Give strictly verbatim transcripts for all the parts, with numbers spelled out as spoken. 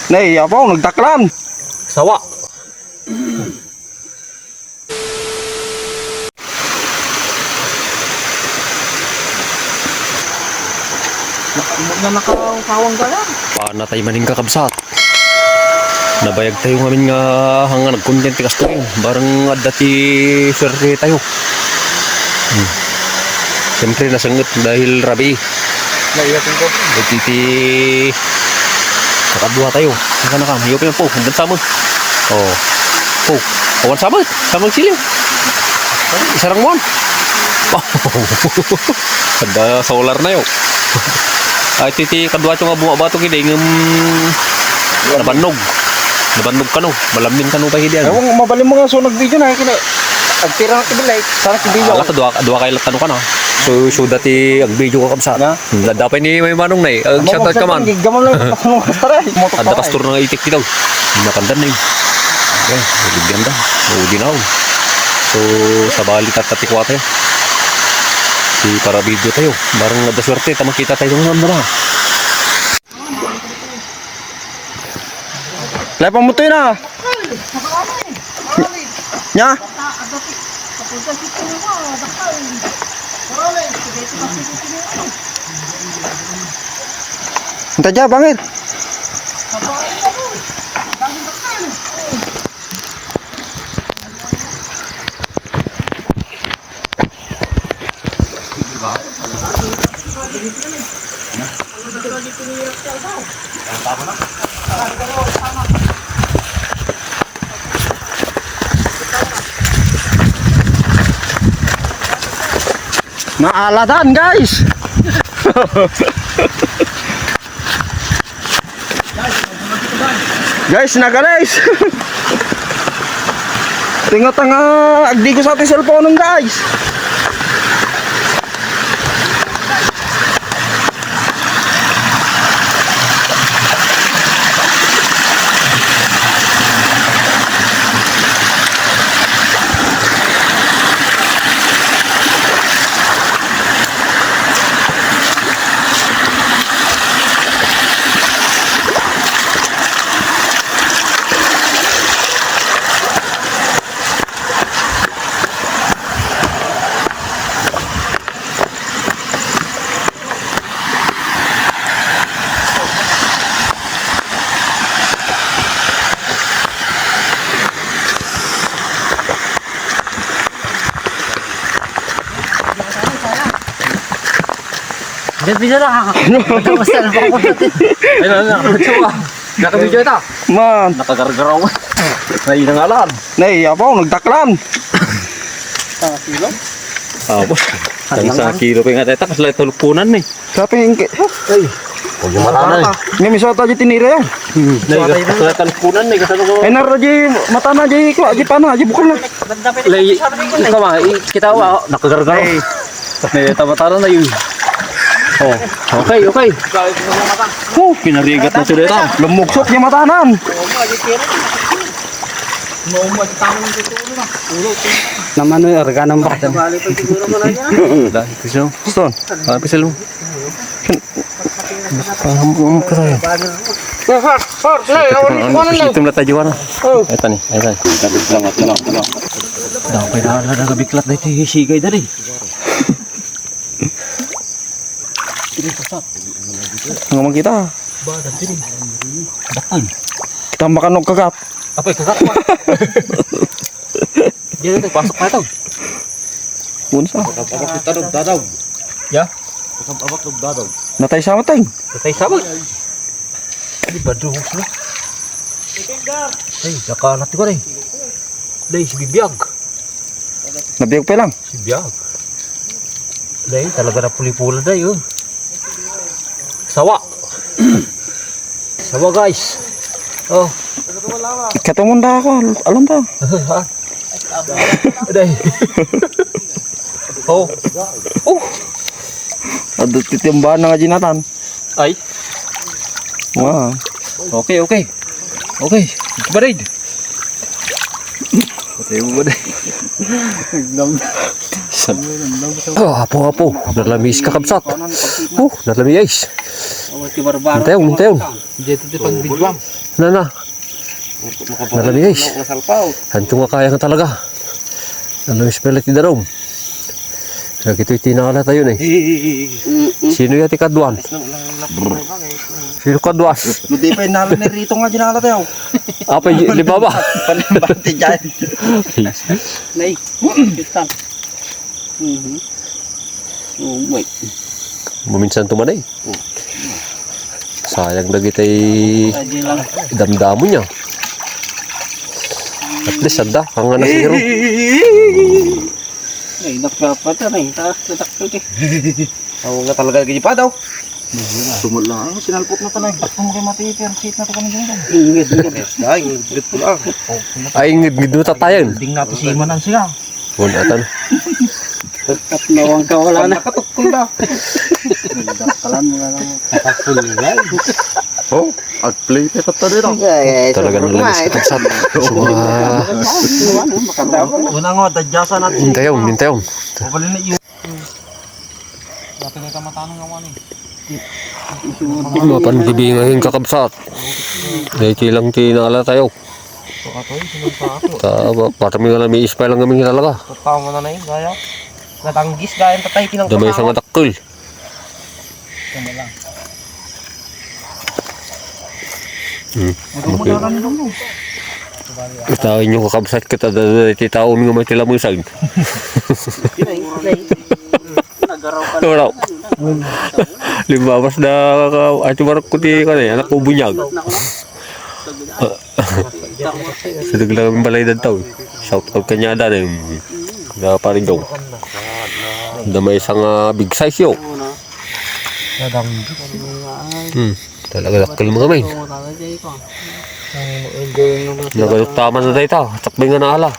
Nay, apo, nagdaklan. Sawa. Nga nakakawang ka yan. Panatay maning kakabsat. Nabayag tayo ngamin nga hanga nagkontent ti kastoy. Barang adda ti suerte tayo. Hmm. Siyempre, nasenget dahil rabii. Naiyakin ko. Iti ti kakadua tayo. Ang kanaka, mayupin po. Hanggang sama. Oh. Oh. Awan sama. Sama sili. Isarang mo. Kada solar na yo. Ay, iti ti kadua tayo nga bumabato kidi ngem nabannog. Nabannog kano. Malammin kano pa kidi, ano? Ewan, mabalin mo nga, so nag-video na, kina, agpira na kibilay, sana kibilaw. Ala, dua, dua kay latano ka na. So, so dati agvideo ka kabsat. Na? Hmm, dada pa ni may manong na eh. Ag-shout out ka man. Gamal lang, paano ka taray? Adda pastor na itik kitaw. Napandan na yun. Okay, ligyan da. O, di na, oh. So, sabali tatatikuha tayo. Di para video tayo. Barang adda suerte, ta makita tayo ng ano na. Lahi pa mo to yun, ah. Nya? Anta dya, bangir. Naaladan, guys. Guys, nagalis. Tinga-tanga, agdigo sa ating cellphone, guys. Hindi, bisa lang. Basta na pa ako. Ayun, ayun, ayun. Nakavideo ita. Man. Nakagargaraw. Ay, nangalan. Nay, apo, nagdaklan. Sa kilo? Apo. Ang sa kilo pa nga tayo. Tapos lang ito lupunan eh. Sabi yung ki- Ay. Huwag yung matanan eh. May miso ata di tinira yan. Hmm. Nay, tapos lang ito lupunan eh. Kasano ko? Ay, naro di mata na, di ko, di pa na, di bukal na. Lay, ikaw ah, i-, kita wa, oh, nakagargaraw. Ay. May tabataran na yun. Oh, okay, okay. Oh, pinarigat na tuloy ito. Lumugsok yung matanan. Naman yung organong bata. Dahil ko siya. Stone, ah, pisil mo. Kan-, ah, um, um, kasaya. Sir, sir, sir, nay, awan ni kuwanan na. Itom na tayo, ano? Oh. Ito ni, ito ni. Daw, kaya na nagabiklat na ito, sigay dali. Nga makita. Dakal. Kita makanog kagat. Apay, kagat pa. Diyan ito, pasok na ito. Unsa? Abak-abak kita, dog, dadog. Ya? Abak-abak, dog, dadog. Natay sa matay. Natay sa matay. Di ba, duhos na? Ay, nakalat ko na eh. Dahil si Bibiag. Nabiyag pa lang. Si Biag. Dahil talaga na puli-pula dahil, oh. Sawa. Sawa, guys. Oh. Ikatumunda ako, alam ba? Ha? Dahil. Oh. Oh. Adu titimbahan na nga, Jonathan. Ay. Wow. Okay, okay. Okay. Barid. Patay mo ba, day? Nagdam-, San-, nagdam-, oh, apo, apo. Nalamiis ka, kabsat. Oh, nalamiis. Awa ti barbaro. Mintayon, mintayon. Diyan ito ti pagbiduan. Nana. Nalami, guys. Nasalpaw. Hanto nga kaya nga talaga. Nalami sa pala ti darum. Dagitoy ti naalatayo na eh. Sino ya ti kaduan? Sino kaduas? Hindi pa inala ni Rito nga dinala tayo. Apa, di ba ba? Panibati dyan. Nay, kita. Mhm. Oh, wait. Maminsan tumanay. Sayang dagiti damdamo niya. At least, sanda, ang nga nasiro. Ay, nagpapata na eh. Taas na takto eh. Ako nga talaga lagi pa daw. Sumul lang. Ay, sinalpot na tanay. Ba't mo kayo mati-, pero sit na to kami dyan? Ingit, ingit. Ay, ingit ko lang. Ay, ingit, ingit mo tatayan. Ding nato si Manan siya. Wala atan. At nawang ka, wala na. Nakatukol na. Nagdaktalan mo na lang. Nakatukol na. Oh, at play pa tayo dito. Ay, ay, talaga sobrang nalinis kumain. Ka sa. Wala, makadabo na. Una nga, dadyasan natin. Hintayong, hintayong. Pabalin na yung. Dati na yung kamatang nga wani. Mapan gabi ngayon, kakabsat. Dahil lang tinala tayo. Ito, ito, yung sinunta ako. Ta-, pa-, parang may alam, may ispay lang kami talaga. Tama na na yun, gaya. Natanggis, gaya ang tatay, pinang damay sa tao. Madakkel. Tama lang. Hmm. Ito mo na kami dun, no? Itaw inyo kakabsat kita, da-, da-, iti taon nga may tilamusan. Wala. Limbabas na ka, ati barok ko ti, kani, anak ko bunyag. Sa daglagang balay dantaw. Shout out kanya dan, eh. Da pare Jong. Da may isang, ah, big size yo. Hmm. Talaga dakkel mga men. Nagaduktaman na dayta. Takbay nga naala.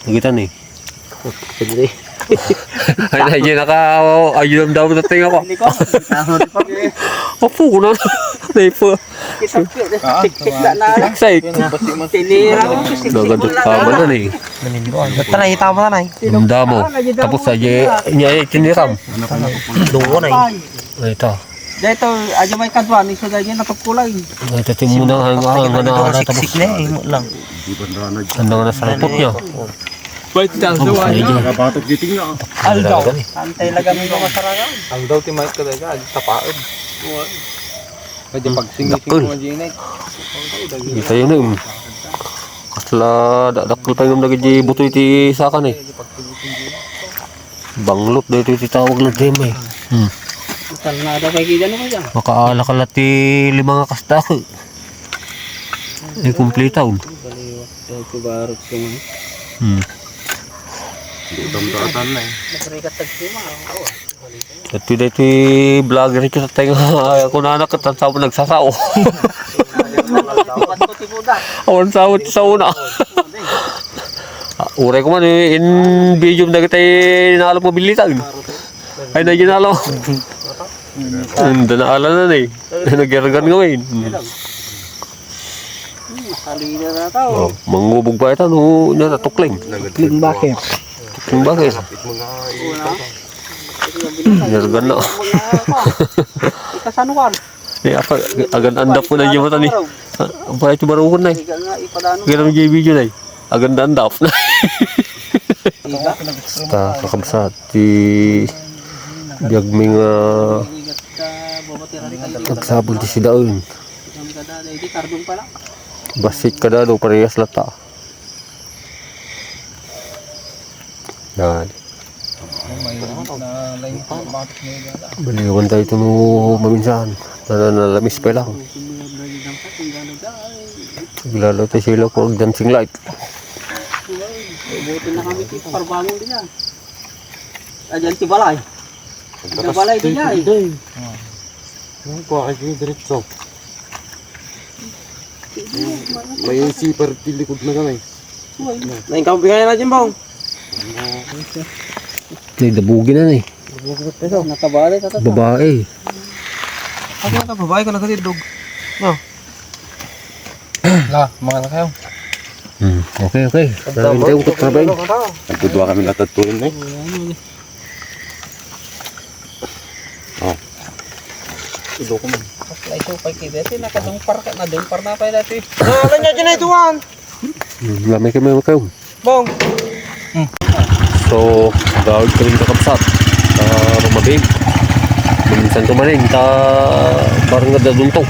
Nagitan eh. Ay, na, yun, naka, oh, ayun ang daw dating ako. Hindi ko. Tama, di pa. Opo, ko na. Naipo. Kita, kita. Kita na. Say. Tinira ko si Nagaduktaman na eh. Ba't na, itama na, eh? Ang damo. Tapos, ay, niya, eh, tiniram. Doon, eh. Ay, ito. Dito, aja may kadwan, iso dahil niya natukulay. Ay, ito, yung muna, ang, ang, ang, ang, tapos. Siksik na, eh, imo lang. Ang mga nasalpot niya. Wait, down, down. Nakabatok giting na. Aldaw. Antay lang kami mga sarangan. Aldaw, ti Mike ka talaga, tapaod. Medyo pagsingising mo, Ginay. Kita yun, eh. Kasla, da-, dakkel pa yung nagdi butoy ti sakan, eh. Banglot dito ti tawag na dem, eh. Hmm. Karnada kay kita naman dyan. Makaala ka la ti lima nga kasdako. Eh, kumpleta, un. Baliwak daw ti barot ko man. Hmm. Di tamtaatan na, eh. Nagrigat tagsima, oh. Iti daytoy vlogger ket tayo nga, ay, ako na anak, ket ang sawa nagsasao. Awan sawa ti saona. Ah, uray ko man, eh, in video dagiti naalap mo bilitan. Ay, na ginalaw. Ang dana ala na, eh. Nagyargan nga, eh. Salida na tao. Oh, mangubog pa ita, no, na, natukling. Tukling bakit? Tukling bakit? Una. Yargan na. Ikasanuan. Eh, apa, agan andap ko na dyan mata ni. Ah, apa ito barukon na eh. Ika nga, ipadano. Ganun dyan video na eh. Agan andap. Ika? Ta, kakabsat, ti biag mi nga nagsabol ti sidaon. Bassit kada do, parehas lata. Yan. Baliwan tayo ito no maminsan. Nana, nalamis pa lang. Lalo tayo sila ko dancing light. Buti na kami ti parbangon diyan. Ayan ti balay. Ti balay diyan. Yung kuha kayo diretso. May sipar ti likod na kami. Nain kami pingayan na dyan, Bong. May dabugi na ni. Nakabalik ka. Babae. Ako na babae ko nagkatidog. No. La, mga na kayo. Hmm, okay, okay. Ang tama. Tayo ko trabaho. Nagdudua kami natagpuan, eh. Oh. Ido ko man. Ito pa kida, ito nakadungpar ka, nadungpar na pa dati. Wala niya dyan ito, Lamay kami, mga kayo. Bong. So, gawid kami kakabsat. Uh, Rumabig. Minsan tumanin, ta barang na dadunto.